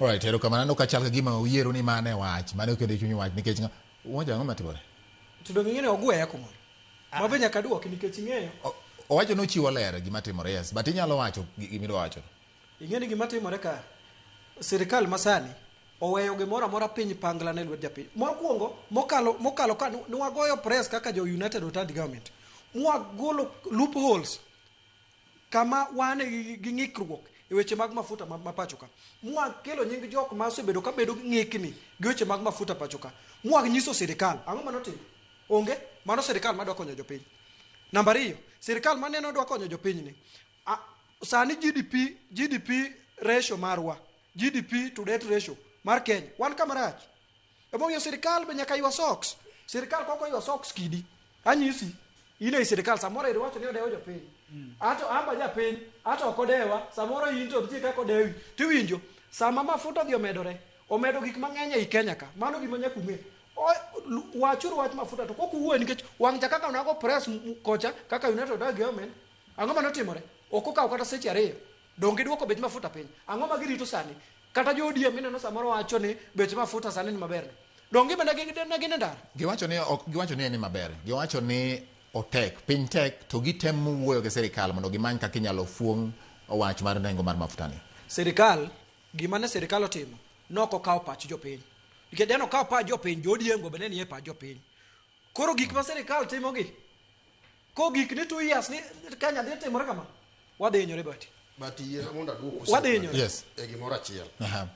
Alright, erokamano ka chal ka gima uyiero ni mane wach, mane okendo e chuny wach nikech ng'a uwacho ang'o matimore? To donge ing'e ni ogweya kumoro. Ma be nyaka duoki nikech ing'eyo. Owacho ni ochiwo ler gima timore, yes, but inyalo wacho gima idwa wacho. Ing'e ni gima timore ka sirikal masani oweyo gimoro amora piny pangla ne lwet japiny. Mokwongo mokalo mokalo ka ne wagoyo press kaka jo United Alternative Government. Mwagolo loopholes kama wan gi, gi ng'ikruok e weche mag mafuta ma, ma pacho ka. Mwakelo nying jok ma osebedo ka bedo gi ng'ikni gi weche mag mafuta pacho ka. Mwanyiso sirikal. Ang'o manotimo? Onge. Mano sirikal madwa konyo jopiny. Namba ariyo, sirikal maneno dwa konyo jopiny ni. A, sani GDP, GDP ratio marwa, GDP to debt ratio mar Kenya, wan kama rach. Emomiyo sirikal be nyaka ywa socks. Sirikal kok oywa socks kidi. Anyisi, in ei sirikal samoro iwacho ni odewo jopiny. Ato amba japiny, ato ok odewa, samoro in to nitie kaka odewi. Tiwinjo, sama mafuta odhi omedore, omedo gik mang'eny ei Kenya ka. Mano gima nyaka ung'e. Wachuru wach mafuta to kok uwuoye nikech wang' cha kaka nago press kocha kaka United Government, ang'o mane otimore? Ok okawo kata seche ariyo. Donge giduoko bech mafuta piny? Ang'o ma girito sani? Kata jo ODM ineno samoro wacho ni bech mafuta sani ni maber. Donge be ne gin e ndara? Giwacho ni ok giwacho ni en maber. Giwacho ni otek, piny tek to gitemo wuoyo gi sirikal mondo gimany kaka inyalo fuong' wach mar nengo mar mafuta ni. Sirikal, gima ne sirikal otimo, ne ok okawo pach jopiny. Nikech deno okawo pach jopiny, jo ODM go be ne nie pach jopiny. Koro gik ma sirikal timogi, kogik ni 2 years ni Kenya dhi timore kama, wadhi hinyore bati. But yiena mondo aduok Wadhi hinyore. Yes. e gimoro achiel. Aha.